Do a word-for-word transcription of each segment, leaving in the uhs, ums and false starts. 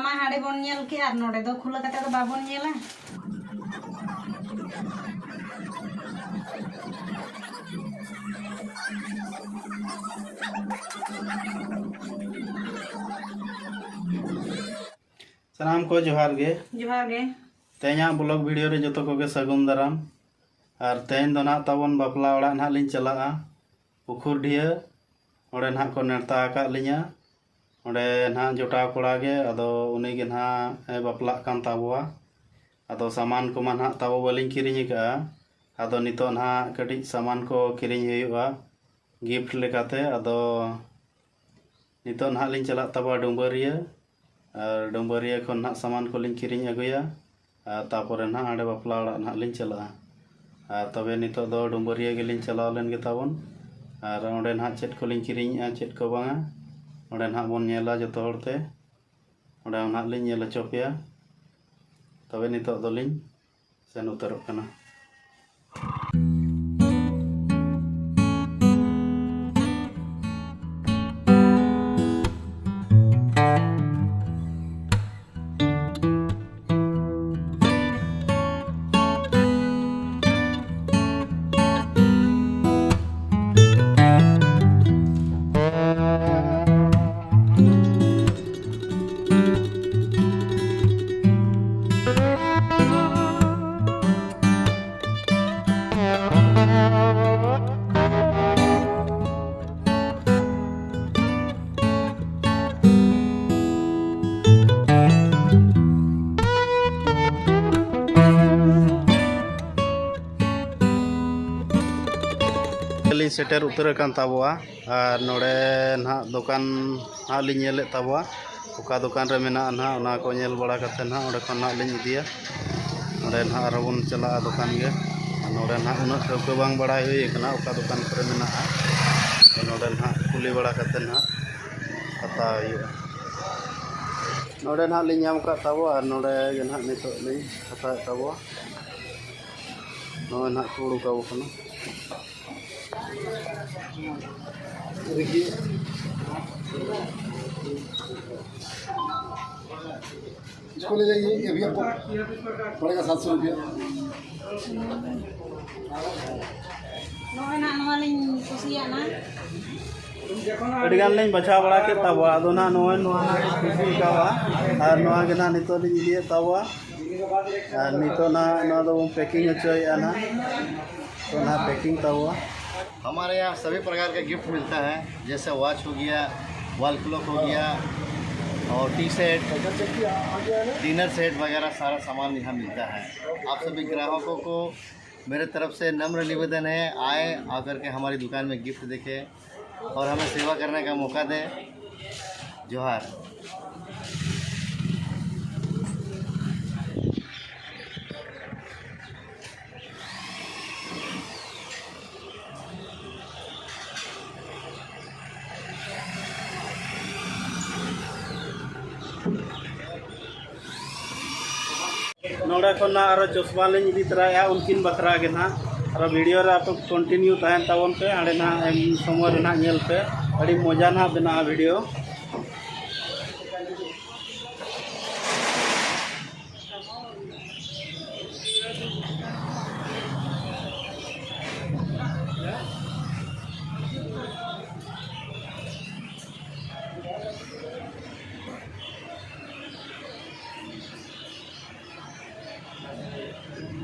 ᱢᱟ ᱦᱟᱸᱰᱮ ᱵᱚᱱ ᱧᱮᱞ ᱠᱮᱜᱼᱟ, ᱟᱨ ᱱᱚᱰᱮ ᱫᱚ ᱠᱷᱩᱞᱟᱹ ᱠᱟᱛᱮ ᱫᱚ ᱵᱟᱵᱚᱱ ᱧᱮᱞᱟ᱾ ᱥᱟᱱᱟᱢ ᱠᱚ ᱡᱚᱦᱟᱨ ᱜᱮ᱾ ᱡᱚᱦᱟᱨ ᱜᱮ᱾ ᱛᱮᱦᱮᱧᱟᱜ ᱵᱞᱚᱜ ᱵᱷᱤᱰᱤᱭᱳ ᱨᱮ ᱡᱚᱛᱚ ᱠᱚᱜᱮ ᱥᱟᱹᱜᱩᱱ ᱫᱟᱨᱟᱢ᱾ ᱟᱨ ᱛᱮᱦᱮᱧ ᱫᱚ ᱱᱟᱦᱟᱜ ᱛᱟᱵᱚᱱ ᱵᱟᱯᱞᱟ ᱚᱲᱟᱜ ᱱᱟᱦᱟᱜ ᱞᱤᱧ ᱪᱟᱞᱟᱜᱼᱟ, ᱯᱩᱠᱷᱩᱨᱰᱤᱦᱟᱹ᱾ ᱚᱸᱰᱮ ᱱᱟᱦᱟᱜ ᱠᱚ ᱱᱮᱣᱛᱟ ᱟᱠᱟᱫ ᱞᱤᱧᱟ᱾ ᱚᱸᱰᱮ ᱱᱟᱦᱟᱜ ᱡᱚᱴᱟᱣ ᱠᱚᱲᱟ ᱜᱮ, ᱟᱫᱚ ᱩᱱᱤ ᱜᱮ ᱱᱟᱦᱟᱜ ᱮ ᱵᱟᱯᱞᱟᱜ ᱠᱟᱱ ᱛᱟᱵᱚᱣᱟ᱾ ᱟᱫᱚ ᱥᱟᱢᱟᱱ ᱠᱚᱢᱟ ᱱᱟᱦᱟᱜ ᱛᱟᱵᱚ ᱵᱟᱹᱞᱤᱧ ᱠᱤᱨᱤᱧ ᱟᱠᱟᱫᱼᱟ᱾ ᱟᱫᱚ ᱱᱤᱛᱚᱜ ᱱᱟᱦᱟᱜ ᱠᱟᱹᱴᱤᱡ ᱥᱟᱢᱟᱱ ᱠᱚ ᱠᱤᱨᱤᱧ ᱦᱩᱭᱩᱜᱼᱟ᱾ ᱜᱤᱯᱷᱴ ᱞᱮᱠᱟᱛᱮ᱾ ᱟᱫᱚ ᱱᱤᱛᱚᱜ ᱱᱟᱦᱟᱜ ᱞᱤᱧ ᱪᱟᱞᱟᱜ ᱛᱟᱵᱚᱣᱟ ᱰᱩᱢᱵᱟᱹᱨᱤᱭᱟᱹ, ᱟᱨ ᱰᱩᱢᱵᱟᱹᱨᱤᱭᱟᱹ ᱠᱷᱚᱱ ᱱᱟᱦᱟᱜ ᱥᱟᱢᱟᱱ ᱠᱚᱞᱤᱧ ᱠᱤᱨᱤᱧ ᱟᱹᱜᱩᱭᱟ, ᱟᱨ ᱛᱟᱯᱚᱨᱮ ᱱᱟᱦᱟᱜ ᱦᱟᱸᱰᱮ ᱵᱟᱯᱞᱟ ᱚᱲᱟᱜ ᱱᱟᱦᱟᱜ ᱞᱤᱧ ᱪᱟᱞᱟᱜᱼᱟ᱾ ᱟᱨ ᱛᱚᱵᱮ ᱱᱤᱛᱚᱜ ᱫᱚ ᱰᱩᱢᱵᱟᱹᱨᱤᱭᱟᱹ ᱜᱮᱞᱤᱧ ᱪᱟᱞᱟᱣ ᱞᱮᱱ ᱜᱮ ᱛᱟᱵᱚᱱ, ᱟᱨ ᱚᱸᱰᱮ ᱱᱟᱦᱟᱜ ᱪᱮᱫ ᱠᱚᱞᱤᱧ ᱠᱤᱨᱤᱧᱮᱜᱼᱟ, ᱪᱮᱫ ᱠᱚ ᱵᱟᱝᱟ, ᱚᱸᱰᱮ ᱱᱟᱦᱟᱜ ᱵᱚᱱ ᱧᱮᱞᱟ ᱡᱚᱛᱚ ᱦᱚᱲ ᱛᱮ᱾ ᱚᱸᱰᱮ ᱱᱟᱦᱟᱜ ᱞᱤᱧ ᱧᱮᱞ ᱦᱚᱪᱚ ᱯᱮᱭᱟ᱾ ᱛᱚᱵᱮ ᱱᱤᱛᱚᱜ ᱫᱚᱞᱤᱧ ᱥᱮᱱ ᱩᱛᱟᱹᱨᱚᱜ ᱠᱟᱱᱟ᱾ ᱞᱤᱧ ᱥᱮᱴᱮᱨ ᱩᱛᱟᱹᱨ ᱟᱠᱟᱱ ᱛᱟᱵᱚᱣᱟ᱾ ᱟᱨ ᱱᱚᱰᱮ ᱱᱟᱦᱟᱜ ᱫᱚᱠᱟᱱ ᱱᱟᱦᱟᱜ ᱞᱤᱧ ᱧᱮᱞᱮᱫ ᱛᱟᱵᱚᱣᱟ, ᱚᱠᱟ ᱫᱚᱠᱟᱱ ᱨᱮ ᱢᱮᱱᱟᱜᱼᱟ ᱱᱟᱦᱟᱜ, ᱚᱱᱟ ᱠᱚ ᱧᱮᱞ ᱵᱟᱲᱟ ᱠᱟᱛᱮ ᱱᱟᱦᱟᱜ ᱚᱸᱰᱮ ᱠᱷᱚᱱ ᱱᱟᱦᱟᱜ ᱞᱤᱧ ᱤᱫᱤᱭᱟ᱾ ᱱᱚᱰᱮ ᱱᱟᱦᱟᱜ ᱟᱨᱦᱚᱸ ᱵᱚᱱ ᱪᱟᱞᱟᱜᱼᱟ ᱫᱚᱠᱟᱱ ᱜᱮ᱾ ᱟᱨ ᱱᱚᱰᱮ ᱱᱟᱦᱟᱜ ᱩᱱᱟᱹᱜ ᱴᱷᱟᱹᱣᱠᱟᱹ ᱵᱟᱝ ᱵᱟᱲᱟᱭ ᱦᱩᱭ ᱟᱠᱟᱱᱟ ᱚᱠᱟ ᱫᱚᱠᱟᱱ ᱠᱚᱨᱮ ᱢᱮᱱᱟᱜᱼᱟ᱾ ᱟᱫᱚ ᱱᱚᱰᱮ ᱱᱟᱦᱟᱜ ᱠᱩᱞᱤ ᱵᱟᱲᱟ ᱠᱟᱛᱮ ᱱᱟᱦᱟᱜ ᱦᱟᱛᱟᱣ ᱦᱩᱭᱩᱜᱼᱟ᱾ ᱱᱚᱰᱮ ᱱᱟᱦᱟᱜ ᱞᱤᱧ ᱧᱟᱢ ᱟᱠᱟᱫ ᱛᱟᱵᱚ, ᱟᱨ ᱱᱚᱰᱮ ᱜᱮ ᱱᱟᱦᱟᱜ ᱱᱤᱛᱚᱜ ᱞᱤᱧ ᱦᱟᱛᱟᱣᱮᱫ ᱛᱟᱵᱚ᱾ ᱱᱚᱜᱼᱚᱭ ᱱᱟᱦᱟᱜ ᱠᱚ ᱩᱰᱩᱠ ᱟᱵᱚ ᱠᱟᱱᱟ᱾ ᱫᱮᱠᱷᱤ᱾ इसको ले जाइए, ये भी आपको पड़ेगा सात सौ रुपया। ᱱᱚᱜᱼᱚᱭ ᱱᱟᱜ ᱱᱚᱣᱟ ᱞᱤᱧ ᱠᱩᱥᱤᱭᱟᱜᱼᱟ᱾ ᱟᱹᱰᱤ ᱜᱟᱱ ᱞᱤᱧ ᱵᱟᱪᱷᱟᱣ ᱵᱟᱲᱟ ᱠᱮᱫ ᱛᱟᱵᱚᱣᱟ, ᱟᱫᱚ ᱱᱟᱜ ᱱᱚᱜᱼᱚᱭ ᱱᱚᱣᱟ ᱱᱟᱜ ᱞᱤᱧ ᱠᱩᱥᱤ ᱟᱠᱟᱫᱼᱟ, ᱟᱨ ᱱᱚᱣᱟ ᱜᱮ ᱱᱟᱜ ᱱᱤᱛᱚᱜ ᱞᱤᱧ ᱤᱫᱤᱭᱮᱫ ᱛᱟᱵᱚᱣᱟ, ᱟᱨ ᱱᱤᱛᱚᱜ ᱱᱟᱜ ᱱᱚᱣᱟ ᱫᱚᱵᱚᱱ packing ᱦᱚᱪᱚᱭᱮᱫᱼᱟ ᱱᱟᱜ, ᱛᱚ ᱱᱟᱜ packing ᱛᱟᱵᱚᱣᱟ᱾ हमारे यहाँ सभी प्रकार का गिफ्ट मिलता है, जैसे वॉच हो गया, वॉल क्लॉक हो गया, और टी सेट, डिनर सेट वगैरह सारा सामान यहाँ मिलता है। आप सभी ग्राहकों को मेरे तरफ से नम्र निवेदन है, आए, आकर के हमारी दुकान में गिफ्ट देखें और हमें सेवा करने का मौका दें। जोहार। ᱱᱚᱰᱮ ᱠᱷᱚᱱ ᱱᱟᱜ ᱟᱨᱚ ᱪᱚᱥᱢᱟ ᱞᱤᱧ ᱤᱫᱤ ᱛᱚᱨᱟᱭᱮᱫᱼᱟ ᱩᱱᱠᱤᱱ ᱵᱟᱠᱷᱨᱟ ᱜᱮ ᱱᱟᱜ᱾ ᱟᱨᱚ ᱵᱷᱤᱰᱤᱭᱳ ᱨᱮ ᱟᱯᱮ continue ᱛᱟᱦᱮᱱ ᱛᱟᱵᱚᱱ ᱯᱮ, ᱦᱟᱸᱰᱮ ᱱᱟᱜ ᱮᱢ ᱥᱚᱢᱚᱭ ᱨᱮ ᱱᱟᱜ ᱧᱮᱞ ᱯᱮ, ᱟᱹᱰᱤ ᱢᱚᱡᱟ ᱱᱟᱜ ᱵᱮᱱᱟᱜᱼᱟ ᱵᱷᱤᱰᱤᱭᱳ᱾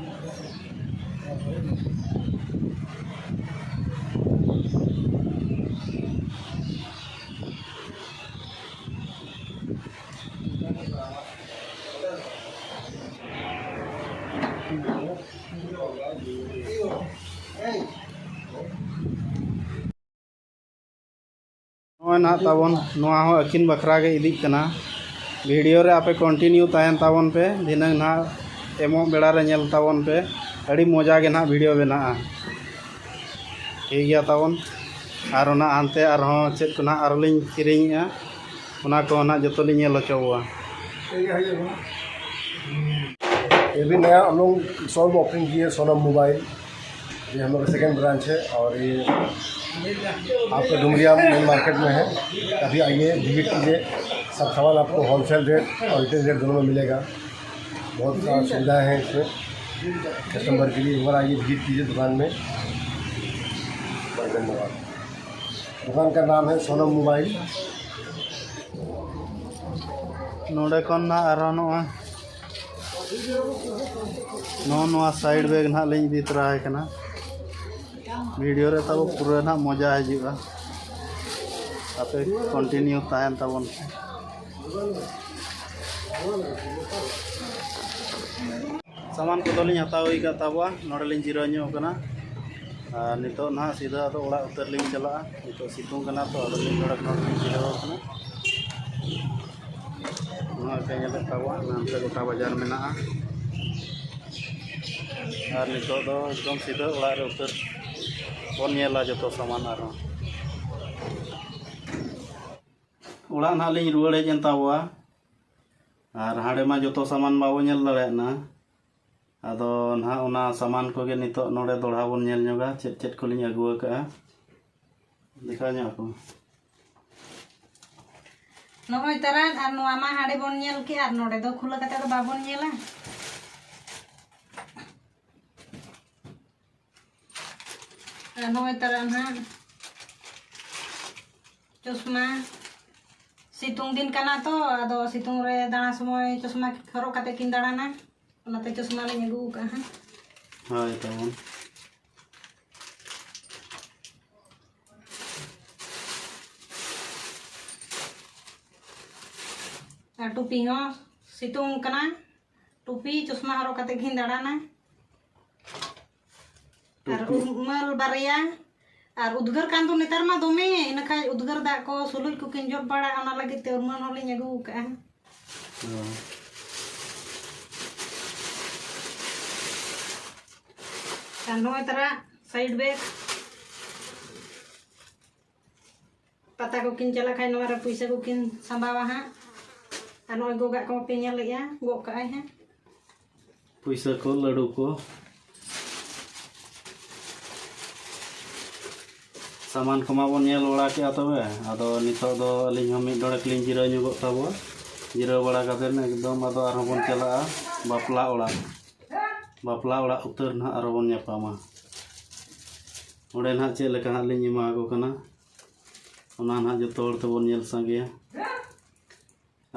ᱱᱚᱜᱼᱚᱭ ᱱᱟᱦᱟᱜ ᱛᱟᱵᱚᱱ, ᱱᱚᱣᱟ ᱦᱚᱸ ᱟᱹᱠᱤᱱ ᱵᱟᱠᱷᱨᱟ ᱜᱮ ᱤᱫᱤᱜ ᱠᱟᱱᱟ᱾ ᱵᱷᱤᱰᱤᱭᱳ ᱨᱮ ᱟᱯᱮ continue ᱛᱟᱦᱮᱱ ᱛᱟᱵᱚᱱ ᱯᱮ, ᱫᱷᱤᱱᱟᱹᱝ ᱱᱟᱦᱟᱜ ᱮᱢᱚᱜ ᱵᱮᱲᱟ ᱨᱮ ᱧᱮᱞ ᱛᱟᱵᱚᱱ ᱯᱮ, ᱟᱹᱰᱤ ᱢᱚᱡᱟ ᱜᱮ ᱱᱟᱦᱟᱜ ᱵᱷᱤᱰᱤᱭᱳ ᱵᱮᱱᱟᱜᱼᱟ᱾ ᱴᱷᱤᱠ ᱜᱮᱭᱟ ᱛᱟᱵᱚᱱ, ᱟᱨ ᱚᱱᱟ ᱦᱟᱱᱛᱮ ᱟᱨᱦᱚᱸ ᱪᱮᱫ ᱠᱚ ᱱᱟᱦᱟᱜ ᱟᱨᱦᱚᱸ ᱞᱤᱧ ᱠᱤᱨᱤᱧᱮᱜᱼᱟ, ᱚᱱᱟ ᱠᱚ ᱱᱟᱦᱟᱜ ᱡᱚᱛᱚ ᱞᱤᱧ ᱧᱮᱞ ᱦᱚᱪᱚ ᱠᱚᱣᱟ᱾ ये भी नया हम लोग शॉप ओपनिंग किए, सोनम मोबाइल। ये हम लोग का सेकंड ब्रांच है और ये आपका डुमरिया मेन मार्केट में है। अभी आइए, विजिट कीजिए। सब सामान आपको होलसेल रेट और रिटेल रेट दोनों में मिलेगा। बहुत सारा सुविधा है इसमें। कस्टमर के लिए एक बार आइए, विजिट कीजिए दुकान में। बहुत धन्यवाद। दुकान का नाम है सोनम मोबाइल। ᱱᱚᱰᱮ ᱠᱷᱚᱱ ᱱᱟᱜ ᱟᱨᱦᱚᱸ ᱱᱚᱜᱼᱚᱭ ᱱᱚᱜᱼᱚ ᱱᱚᱣᱟ ᱥᱟᱭᱤᱰ ᱵᱮᱜᱽ ᱱᱟᱜ ᱞᱤᱧ ᱤᱫᱤ ᱛᱚᱨᱟ ᱟᱭ ᱠᱟᱱᱟ᱾ ᱵᱷᱤᱰᱤᱭᱳ ᱨᱮ ᱛᱟᱵᱚ ᱯᱩᱨᱟᱹ ᱱᱟᱜ ᱢᱚᱡᱟ ᱦᱤᱡᱩᱜᱼᱟ᱾ ᱟᱯᱮ ᱠᱚᱱᱴᱤᱱᱤᱭᱩ ᱛᱟᱦᱮᱱ ᱛᱟᱵᱚᱱ ᱯᱮ᱾ ᱥᱟᱢᱟᱱ ᱠᱚᱫᱚ ᱞᱤᱧ ᱦᱟᱛᱟᱣ ᱦᱩᱭ ᱟᱠᱟᱫ ᱛᱟᱵᱚᱣᱟ, ᱱᱚᱰᱮ ᱞᱤᱧ ᱡᱤᱨᱟᱹᱣ ᱧᱚᱜ ᱟᱠᱟᱱᱟ᱾ ᱟᱨ ᱱᱤᱛᱚᱜ ᱱᱟᱦᱟᱜ ᱥᱤᱫᱷᱟᱹ ᱟᱫᱚ ᱚᱲᱟᱜ ᱩᱛᱟᱹᱨ ᱞᱤᱧ ᱪᱟᱞᱟᱜᱼᱟ᱾ ᱱᱤᱛᱚᱜ ᱥᱤᱛᱩᱝ ᱠᱟᱱᱟ ᱛᱚ, ᱟᱫᱚ ᱢᱤᱫ ᱰᱚᱸᱰᱮᱠ ᱱᱚᱰᱮ ᱞᱤᱧ ᱡᱤᱨᱟᱹᱣ ᱟᱠᱟᱱᱟ᱾ ᱱᱚᱣᱟ ᱯᱮ ᱧᱮᱞᱮᱫ ᱛᱟᱵᱚᱣᱟ, ᱱᱚᱱᱛᱮ ᱜᱚᱴᱟ ᱵᱟᱡᱟᱨ ᱢᱮᱱᱟᱜᱼᱟ᱾ ᱟᱨ ᱱᱤᱛᱚᱜ ᱫᱚ ᱮᱠᱫᱚᱢ ᱥᱤᱫᱷᱟᱹ ᱚᱲᱟᱜ ᱨᱮ ᱩᱛᱟᱹᱨ ᱵᱚᱱ ᱧᱮᱞᱟ ᱡᱚᱛᱚ ᱥᱟᱢᱟᱱ ᱟᱨᱦᱚᱸ᱾ ᱚᱲᱟᱜ ᱱᱟᱦᱟᱜ ᱞᱤᱧ ᱨᱩᱣᱟᱹᱲ ᱦᱮᱡ ᱮᱱ ᱛᱟᱵᱚᱣᱟ᱾ ᱟᱨ ᱦᱟᱸᱰᱮ ᱢᱟ ᱡᱚᱛᱚ ᱥᱟᱢᱟᱱ ᱵᱟᱵᱚ ᱧᱮᱞ ᱫᱟᱲᱮᱭᱟᱜ ᱱᱟ᱾ ᱟᱫᱚ ᱱᱟᱦᱟᱜ ᱚᱱᱟ ᱥᱟᱢᱟᱱ ᱠᱚᱜᱮ ᱱᱤᱛᱚᱜ ᱱᱚᱰᱮ ᱫᱚᱲᱦᱟ ᱵᱚᱱ ᱧᱮᱞ ᱧᱚᱜᱟ, ᱪᱮᱫ ᱪᱮᱫ ᱠᱚᱞᱤᱧ ᱟᱹᱜᱩ ᱟᱠᱟᱫᱼᱟ᱾ ᱫᱮᱠᱷᱟᱣ ᱧᱚᱜ ᱟᱠᱚ᱾ ᱱᱚᱜᱼᱚᱭ ᱛᱟᱨᱟ, ᱟᱨ ᱱᱚᱣᱟ ᱢᱟ ᱦᱟᱸᱰᱮ ᱵᱚᱱ ᱧᱮᱞ ᱠᱮᱜ, ᱟᱨ ᱱᱚᱰᱮ ᱫᱚ ᱠᱷᱩᱞᱟᱹ ᱠᱟᱛᱮ ᱫᱚ ᱵᱟᱵᱚᱱ ᱧᱮᱞᱟ᱾ ᱟᱨ ᱱᱚᱜᱼᱚᱭ ᱛᱟᱨᱟ ᱱᱟᱦᱟᱜ ᱪᱚᱥᱢᱟ, ᱥᱤᱛᱩᱝ ᱫᱤᱱ ᱠᱟᱱᱟ ᱛᱚ, ᱟᱫᱚ ᱥᱤᱛᱩᱝ ᱨᱮ ᱫᱟᱬᱟ ᱥᱚᱢᱚᱭ ᱪᱚᱥᱢᱟ ᱦᱚᱨᱚᱜ ᱠᱟᱛᱮ ᱠᱤᱱ ᱫᱟᱬᱟᱱᱟ, ᱚᱱᱟᱛᱮ ᱪᱚᱥᱢᱟ ᱞᱤᱧ ᱟᱹᱜᱩ ᱟᱠᱟᱫᱼᱟ ᱦᱟᱸᱜ᱾ ᱦᱳᱭ ᱛᱟᱵᱚᱱ᱾ ᱟᱨ ᱴᱩᱯᱤ ᱦᱚᱸ, ᱥᱤᱛᱩᱝ ᱠᱟᱱᱟ, ᱴᱩᱯᱤ ᱪᱚᱥᱢᱟ ᱦᱚᱨᱚᱜ ᱠᱟᱛᱮ ᱜᱤᱧ ᱫᱟᱬᱟᱱᱟ᱾ ᱟᱨ ᱴᱩᱯᱤ᱾ ᱩᱨᱢᱟᱹᱞ ᱵᱟᱨᱭᱟ, ᱟᱨ ᱩᱫᱽᱜᱟᱹᱨ ᱠᱟᱱ ᱫᱚ ᱱᱮᱛᱟᱨ ᱢᱟ ᱫᱚᱢᱮ, ᱤᱱᱟᱹ ᱠᱷᱟᱡ ᱩᱫᱽᱜᱟᱹᱨ ᱫᱟᱜ ᱠᱚ ᱥᱩᱞᱩᱡ ᱠᱚᱠᱤᱱ ᱡᱚᱫ ᱵᱟᱲᱟᱜᱼᱟ, ᱚᱱᱟ ᱞᱟᱹᱜᱤᱫ ᱛᱮ ᱩᱨᱢᱟᱹᱞ ᱦᱚᱸᱞᱤᱧ ᱟᱹᱜᱩ ᱟᱠᱟᱫᱼᱟ᱾ ᱦᱚᱸ᱾ ᱟᱨ ᱱᱚᱜᱼᱚᱭ ᱛᱟᱨᱟ ᱥᱟᱭᱤᱰ ᱵᱮᱜᱽ᱾ ᱯᱟᱛᱟ ᱠᱚᱠᱤᱱ ᱪᱟᱞᱟᱜ ᱠᱷᱟᱡ ᱱᱚᱣᱟ ᱨᱮ ᱯᱩᱭᱥᱟᱹ ᱠᱚᱠᱤᱱ ᱥᱟᱢᱵᱟᱣᱟ ᱦᱟᱸᱜ᱾ ᱟᱨ ᱱᱚᱜᱼᱚᱭ ᱜᱚᱜᱟᱜ ᱠᱚᱯᱮ ᱧᱮᱞᱮᱫᱼᱟ, ᱜᱚᱜ ᱠᱟᱜᱼᱟᱭ ᱦᱟᱸᱜ᱾ ᱯᱩᱭᱥᱟᱹ ᱠᱚ, ᱞᱟᱹᱰᱩ ᱠᱚ᱾ ᱥᱟᱢᱟᱱ ᱠᱚᱢᱟ ᱵᱚᱱ ᱧᱮᱞ ᱵᱟᱲᱟ ᱠᱮᱜᱼᱟ᱾ ᱛᱚᱵᱮ ᱟᱫᱚ ᱱᱤᱛᱚᱜ ᱫᱚ ᱟᱹᱞᱤᱧ ᱦᱚᱸ ᱢᱤᱫ ᱰᱚᱸᱰᱮᱠ ᱞᱤᱧ ᱡᱤᱨᱟᱹᱣ ᱧᱚᱜᱚᱜ ᱛᱟᱵᱚᱣᱟ᱾ ᱡᱤᱨᱟᱹᱣ ᱵᱟᱲᱟ ᱠᱟᱛᱮᱫ ᱮᱠᱫᱚᱢ ᱟᱫᱚ ᱟᱨᱦᱚᱸ ᱵᱚᱱ ᱪᱟᱞᱟᱜᱼᱟ ᱵᱟᱯᱞᱟ ᱚᱲᱟᱜ᱾ ᱵᱟᱯᱞᱟ ᱚᱲᱟᱜ ᱩᱛᱟᱹᱨ ᱱᱟᱦᱟᱜ ᱟᱨᱦᱚᱸ ᱵᱚᱱ ᱧᱟᱯᱟᱢᱟ᱾ ᱚᱸᱰᱮ ᱱᱟᱦᱟᱜ ᱪᱮᱫ ᱞᱮᱠᱟ ᱦᱟᱸᱜ ᱞᱤᱧ ᱮᱢᱟ ᱠᱚ ᱠᱟᱱᱟ, ᱚᱱᱟ ᱱᱟᱦᱟᱜ ᱡᱚᱛᱚ ᱦᱚᱲ ᱛᱮᱵᱚᱱ ᱧᱮᱞ ᱥᱟᱸᱜᱮᱭᱟ᱾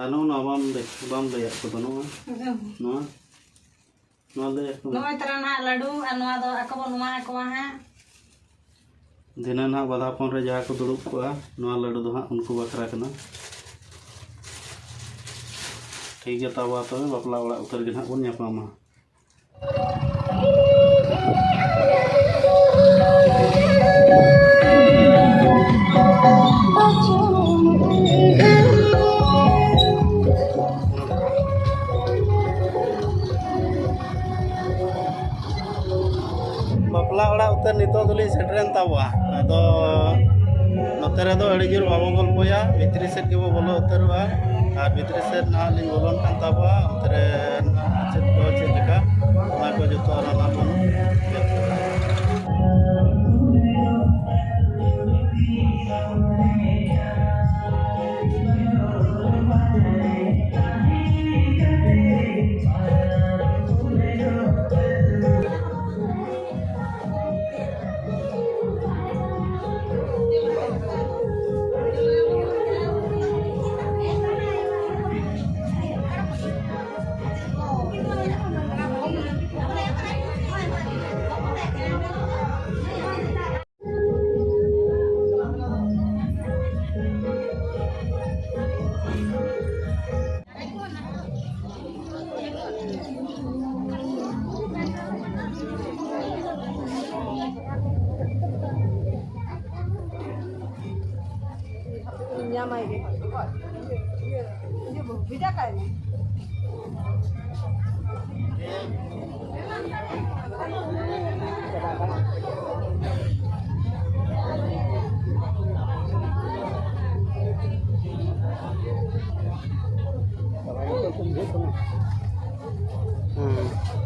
ᱟᱨ ᱱᱚᱜᱼᱚ ᱱᱚᱣᱟ ᱵᱟᱢ ᱞᱟᱹᱭ, ᱵᱟᱢ ᱞᱟᱹᱭᱟᱫ ᱠᱚᱫᱚ ᱱᱚᱣᱟ, ᱱᱚᱣᱟ, ᱱᱚᱣᱟ ᱞᱟᱹᱭ ᱟᱠᱚ ᱢᱮ᱾ ᱱᱚᱜᱼᱚᱭ ᱛᱟᱨᱟ ᱱᱟᱦᱟᱜ ᱞᱟᱹᱰᱩ, ᱟᱨ ᱱᱚᱣᱟ ᱫᱚ ᱟᱠᱚ ᱵᱚᱱ ᱮᱢᱟ ᱟᱠᱚᱣᱟ ᱦᱟᱸᱜ᱾ ᱫᱷᱤᱱᱟᱹᱱ ᱦᱟᱸᱜ ᱵᱟᱫᱷᱟ ᱯᱚᱱ ᱨᱮ ᱡᱟᱦᱟᱸ ᱠᱚ ᱫᱩᱲᱩᱵ ᱠᱚᱜᱼᱟ, ᱱᱚᱣᱟ ᱞᱟᱹᱰᱩ ᱫᱚ ᱦᱟᱸᱜ ᱩᱱᱠᱩ ᱵᱟᱠᱷᱨᱟ ᱠᱟᱱᱟ᱾ ᱴᱷᱤᱠ ᱜᱮᱭᱟ, ᱛᱟᱵᱚ ᱛᱚᱵᱮ ᱵᱟᱯᱞᱟ ᱚᱲᱟᱜ ᱩᱛᱟᱹᱨ ᱜᱮ ᱱᱟᱦᱟᱜ ᱵᱚᱱ ᱧᱟᱯᱟᱢᱟ᱾ ᱵᱟᱯᱞᱟ ᱚᱲᱟᱜ ᱩᱛᱟᱹᱨ ᱱᱤᱛᱚᱜ ᱫᱚᱞᱤᱧ ᱥᱮᱴᱮᱨᱮᱱ ᱛᱟᱵᱚᱣᱟ᱾ ᱟᱫᱚ ᱱᱚᱛᱮ ᱨᱮᱫᱚ ᱟᱹᱰᱤ ᱡᱳᱨ ᱵᱟᱵᱚ ᱜᱚᱞᱯᱚᱭᱟ, ᱵᱷᱤᱛᱨᱤ ᱥᱮᱫ ᱜᱮᱵᱚ ᱵᱚᱞᱚ ᱩᱛᱟᱹᱨᱚᱜᱼᱟ᱾ ᱟᱨ ᱵᱷᱤᱛᱨᱤ ᱥᱮᱫ ᱱᱟᱦᱟᱜ ᱞᱤᱧ ᱵᱚᱞᱚᱱ ᱠᱟᱱ ᱛᱟᱵᱚᱣᱟ, ᱚᱱᱛᱮ ᱨᱮ ᱪᱮᱫ ᱠᱚ ᱪᱮᱫ ᱞᱮᱠᱟ, ᱚᱱᱟ ᱠᱚ ᱡᱚᱛᱚ ᱟᱨᱚ ᱱᱟᱦᱟᱜ ᱵᱚᱱ ᱧᱮᱞ ᱛᱚᱨᱟᱭᱟ᱾ ᱧᱟᱢᱟᱭ ᱜᱮ᱾ ᱤᱭᱟᱹ, ᱤᱭᱟᱹ, ᱵᱷᱮᱡᱟ ᱠᱟᱭ ᱢᱮ᱾ ᱦᱮᱸ᱾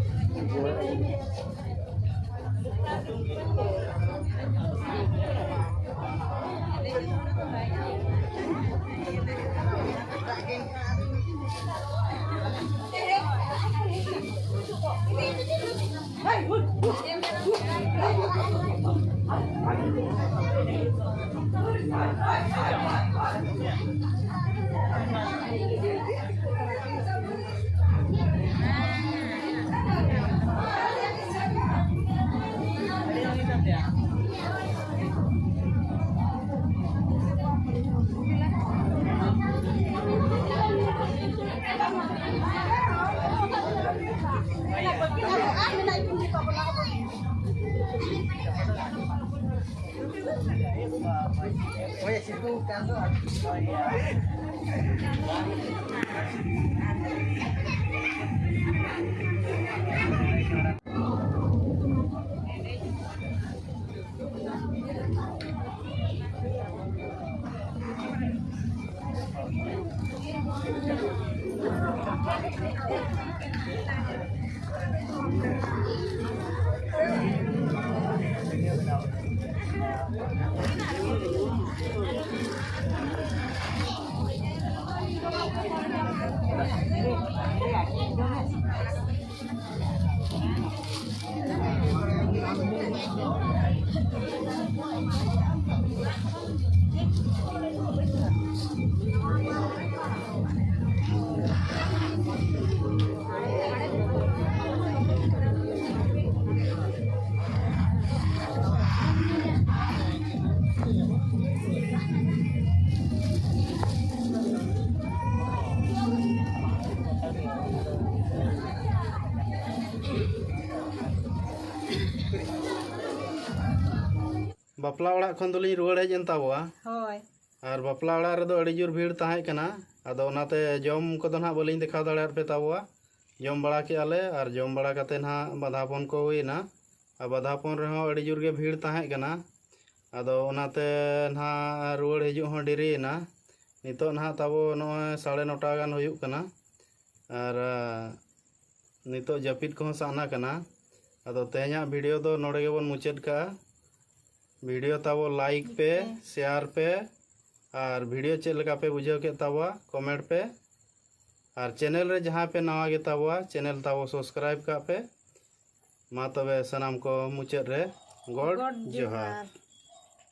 ᱵᱟᱯᱞᱟ ᱚᱲᱟᱜ ᱠᱷᱚᱱ ᱫᱚᱞᱤᱧ ᱨᱩᱣᱟᱹᱲ ᱦᱮᱡ ᱮᱱ ᱛᱟᱵᱚᱣᱟ᱾ ᱦᱳᱭ᱾ ᱟᱨ ᱵᱟᱯᱞᱟ ᱚᱲᱟᱜ ᱨᱮᱫᱚ ᱟᱹᱰᱤ ᱡᱳᱨ ᱵᱷᱤᱲ ᱛᱟᱦᱮᱸ ᱠᱟᱱᱟ, ᱟᱫᱚ ᱚᱱᱟᱛᱮ ᱡᱚᱢ ᱠᱚᱫᱚ ᱱᱟᱦᱟᱜ ᱵᱟᱹᱞᱤᱧ ᱫᱮᱠᱷᱟᱣ ᱫᱟᱲᱮᱭᱟᱫ ᱯᱮ ᱛᱟᱵᱚᱣᱟ᱾ ᱡᱚᱢ ᱵᱟᱲᱟ ᱠᱮᱜᱼᱟ ᱞᱮ, ᱟᱨ ᱡᱚᱢ ᱵᱟᱲᱟ ᱠᱟᱛᱮ ᱱᱟᱦᱟᱜ ᱵᱟᱸᱫᱷᱟᱯᱚᱱ ᱠᱚ ᱦᱩᱭᱮᱱᱟ᱾ ᱟᱨ ᱵᱟᱸᱫᱷᱟᱯᱚᱱ ᱨᱮᱦᱚᱸ ᱟᱹᱰᱤ ᱡᱳᱨ ᱜᱮ ᱵᱷᱤᱲ ᱛᱟᱦᱮᱸ ᱠᱟᱱᱟ, ᱟᱫᱚ ᱚᱱᱟᱛᱮ ᱱᱟᱦᱟᱜ ᱨᱩᱣᱟᱹᱲ ᱦᱤᱡᱩᱜ ᱦᱚᱸ ᱰᱮᱨᱤᱭᱮᱱᱟ᱾ ᱱᱤᱛᱚᱜ ᱱᱟᱦᱟᱜ ᱛᱟᱵᱚ ᱱᱚᱜᱼᱚᱭ ᱥᱟᱲᱮ ᱱᱚᱴᱟ ᱜᱟᱱ ᱦᱩᱭᱩᱜ ᱠᱟᱱᱟ, ᱟᱨ ᱱᱤᱛᱚᱜ ᱡᱟᱹᱯᱤᱫ ᱠᱚᱦᱚᱸ ᱥᱟᱱᱟ ᱠᱟᱱᱟ᱾ ᱟᱫᱚ ᱛᱮᱦᱮᱧᱟᱜ ᱵᱷᱤᱰᱤᱭᱳ ᱫᱚ ᱱᱚᱰᱮ ᱜᱮᱵᱚᱱ ᱢᱩᱪᱟᱹᱫ ᱠᱟᱜᱼᱟ᱾ ᱵᱷᱤᱰᱤᱭᱳ ᱛᱟᱵᱚ ᱞᱟᱭᱤᱠ ᱯᱮ, ᱥᱮᱭᱟᱨ ᱯᱮ, ᱟᱨ ᱵᱷᱤᱰᱤᱭᱳ ᱪᱮᱫ ᱞᱮᱠᱟ ᱯᱮ ᱵᱩᱡᱷᱟᱹᱣ ᱠᱮᱫ ᱛᱟᱵᱚᱣᱟ ᱠᱚᱢᱮᱱᱴ ᱯᱮ᱾ ᱟᱨ ᱪᱮᱱᱮᱞ ᱨᱮ ᱡᱟᱦᱟᱸᱭ ᱯᱮ ᱱᱟᱣᱟ ᱜᱮ ᱛᱟᱵᱚᱣᱟ, ᱪᱮᱱᱮᱞ ᱛᱟᱵᱚ ᱥᱟᱵᱥᱠᱨᱟᱭᱤᱵ ᱠᱟᱜ ᱯᱮ᱾ ᱢᱟ ᱛᱚᱵᱮ ᱥᱟᱱᱟᱢ ᱠᱚ ᱢᱩᱪᱟᱹᱫ ᱨᱮ ᱜᱚᱰ ᱜᱚᱰ ᱡᱚᱦᱟᱨ᱾ ᱡᱚᱦᱟᱨ᱾